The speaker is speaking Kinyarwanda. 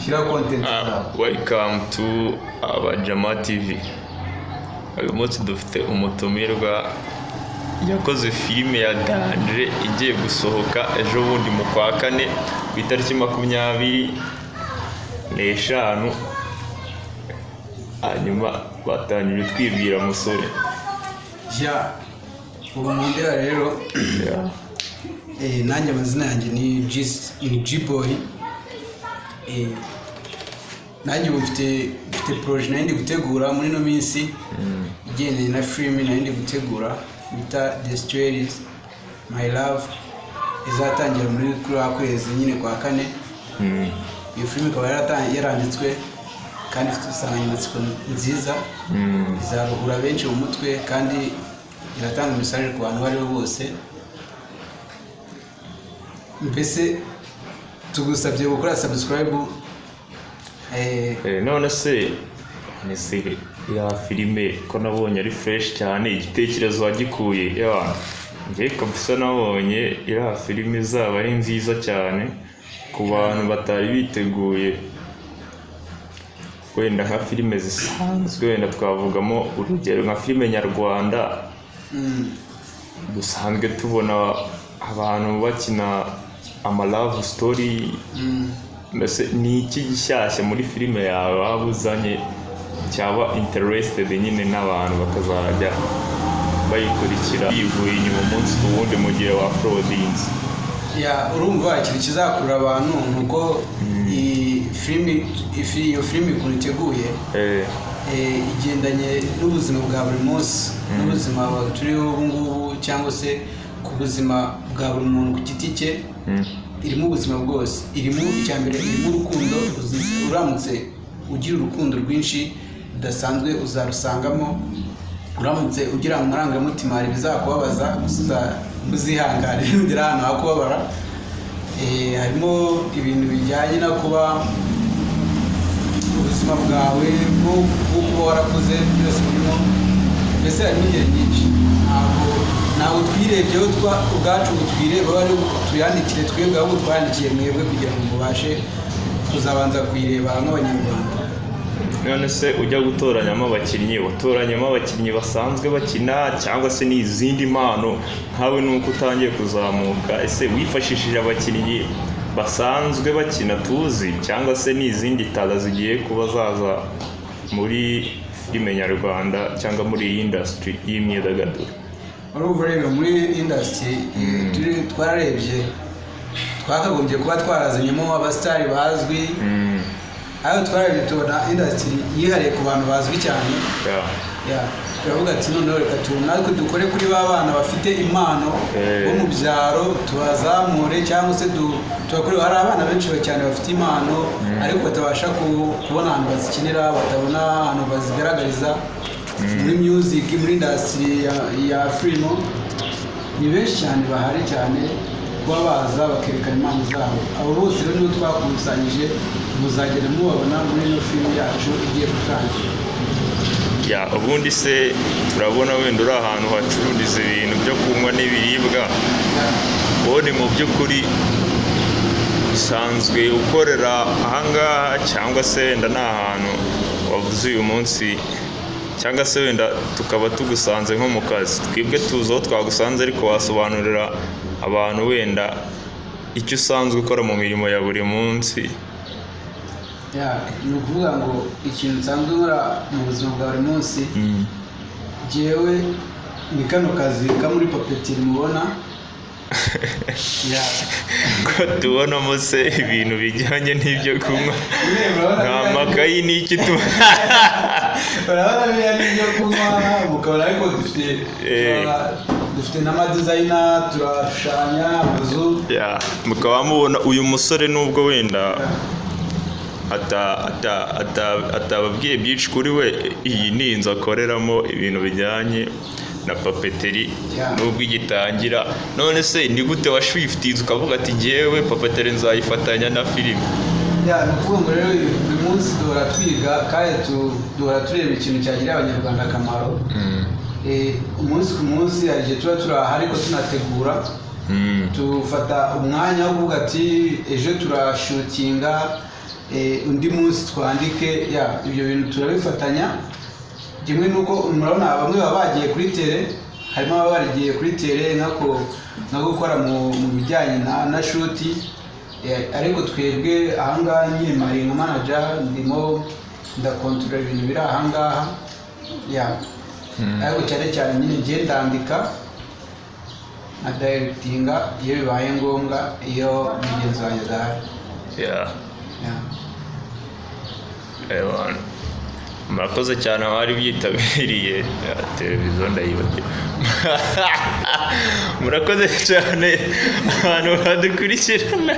Ushyiraho content zawe. Welcome to Abajama TV. Uyu munsi dufite umutumirwa yakoze filime ya danger igiye gusohoka ejo bundi mu kwa kane ku itariki 25. Hanyuma batangiye twibwira, musore. Ya, ubu mundeba rero. Nanjye amazina yanjye ni ni G-Boy. Nanjye ubu mfite projet nari ndi gutegura muri ino minsi igendanye na filime nari ndi gutegura bita The Stories My Love, izatangira muri kuri wa kwezi nyine kwa kane. Iyo filime ikaba yaranditswe kandi ifite insanganyamatsiko nziza, izaruhura benshi mu mutwe kandi iratanga message ku bantu abo ari bo bose. Mbese tugusabye gukora subscribe. None se ya filime ko nabonye ari fresh cyane, igitekerezo wagikuye? Ya, njye kabisa nabonye iriya filime izaba ari nziza cyane ku bantu batari biteguye wenda nka filime zisanzwe. Wenda twavugamo urugero nka filime nyarwanda dusanzwe tubona abantu bakina ama love story. Mbese ni iki gishyashya muri filime yawe waba uzanye cyaba interested nyine n'abantu bakazajya bayikurikira yivuye inyuma umunsi ku wundi mu gihe wa uploadinze? Ya, urumva ikintu kizakurura abantu ni uko iyi filimi iyo filimi ukuntu iteguye, igendanye n'ubuzima bwa buri munsi, n'ubuzima turiho ubu ngubu, cyangwa se ku buzima bwa buri muntu ku giti cye. Irimo ubuzima bwose. Irimo icya mbere, irimo urukundo. Uramutse ugira urukundo rwinshi rudasanzwe uzarusangamo. Uramutse ugira amarangamutima hari ibizakubabaza, gusa muzihangane nugera ahantu hakubabara. Harimo ibintu bijyanye no kuba ubuzima bwawe bwo kuba warakuze, byose birimo. Mbese harimo ingeri nyinshi. Ntabwo twirebyeho ubwacu ngo twirebe ari tuyandikire twebwe, ahubwo twayandikiye mwebwe kugira ngo mubashe kuzabanza kuyireba nk'Abanyarwanda. None se ujya gutoranyamo abakinnyi, utoranyamo abakinnyi basanzwe bakina cyangwa se ni izindi mpano nkawe nuko utangiye kuzamuka? Ese wifashishije abakinnyi basanzwe bakina tuzi cyangwa se ni izindi talent zigiye kuba zaza muri filime nyarwanda cyangwa muri iyi industry y'imyidagaduro? Urumva rero, muri industry turi twararebye, twakagombye kuba twarazanyemo abasitari bazwi, ariko twararebye tubona industry yihariye ku bantu bazwi cyane. Ya, turavuga ati noneho reka natwe dukore kuri ba bana bafite impano bo mu byaro, tubazamure cyangwa se tubakore. Hari abana benshi cyane bafite impano ariko batabasha kubona ahantu bazikinira, batabona ahantu bazigaragariza muri music, muri industry ya filimo. Ni benshi cyane bahari cyane kuba baza bakerekana impano zabo. Abo bose rero nibo twakusanyije, muzagenda mubabona muri ino filime yacu igiye gutangira. Ya, ubundi se turabona wenda uri ahantu hacururiza ibintu byo kunywa n'ibiribwa. Ubundi mu by'ukuri usanzwe ukorera ahangaha cyangwa se wenda ni ahantu wavuze uyu munsi, cyangwa se wenda tukaba tugusanze nko mu kazi? Twebwe tuzi aho twagusanze, ariko wasobanurira abantu wenda icyo usanzwe ukora mu mirimo ya buri munsi? Ya, ni ukuvuga ngo ikintu nsanzwe nkora mu buzima bwa buri munsi, jyewe ni kano kazi ka muri papeterie mubona. Ya. Ko tubonamo se ibintu bijyanye n'ibyo kunywa, nta makayi n'iki tu? Urabona biriya ni ibyo kunywa mukabona, ariko dufite dufite n'ama design, turashushanya amazu. Ya, mukaba mubona uyu musore, nubwo wenda atababwiye byinshi kuri we, iyi ni inzu akoreramo ibintu bijyanye na papeterie nubwo igitangira. None se ni gute washiftinze ukavuga ati ngewe papeterie nzayifatanya na filime? Ya, ni ukuvuga ngo rero buri munsi duhora twiga kandi duhora tureba ikintu cyagirira Abanyarwanda akamaro. Umunsi ku munsi hari igihe tuba turi aha ariko tunategura, tufata umwanya wo kuvuga ati ejo turashutinga. Undi munsi twandike ya ibyo bintu turabifatanya. Kimwe nuko murabona bamwe baba bagiye kuri terrain, harimo ababa baragiye kuri terrain nka gukora mu bijyanye na shoot. Ariko twebwe ahangaha nyine mari nka manager, ndimo ndakontorora ibintu biri ahangaha ya. Ariko cyane cyane nyine ngiye ndandika nka directinga iyo bibaye ngombwa, iyo mugenzi wanjye adahari. Yeah. Ewana. Murakoze cyane abari byitabiriye. Ya, televiziyo ndayibagiwe. Murakoze cyane abantu badukurikirana.